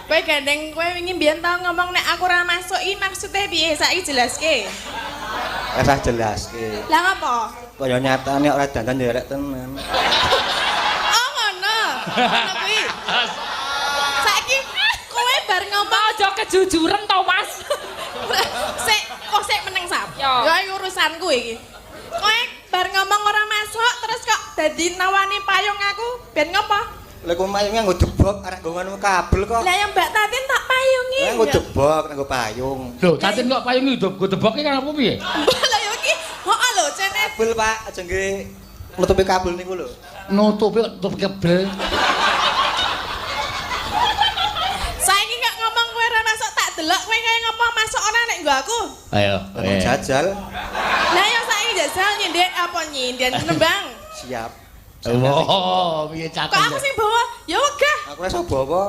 Kowe gandeng kowe wingi mbiyen tau ngomong nek aku ora masuk iki maksude piye? Saiki jelaske. Rasah jelaske. Lah ngapa? Kaya nyatane ora dandan ya rek tenan. Oh ngono. Ngono kuwi. Saiki kowe bar ngomong Aja kejujuran to, Mas. Sik, kok sik meneng sap. Yo. Ya iki urusanku iki. Kowe bar ngomong ora masuk terus kok dadi nawani payung aku ben ngopo? Lha kok payunge nganggo debok arek nggo ngono kabel kok. Lah yang Mbak Tatin tak payungi. Lah nganggo debok, nganggo payung. Lho, Tatin kok payung iki go deboke kan apa piye? Lah ya iki, heeh lho cene. Kabel, Pak, aja nggih nutupi kabel niku lho. Nutupi nutupi kebel. Saiki kok ngomong kowe ora masuk tak delok kowe kaya ngopo masuk ora nek nggo aku. Ayo. Lah jajal. Lah ya saiki jajal nyindet apa nyinden nembang. Siap. Oh, piye Kok aku sing bawa? Ya wegah. Aku ora iso bawa.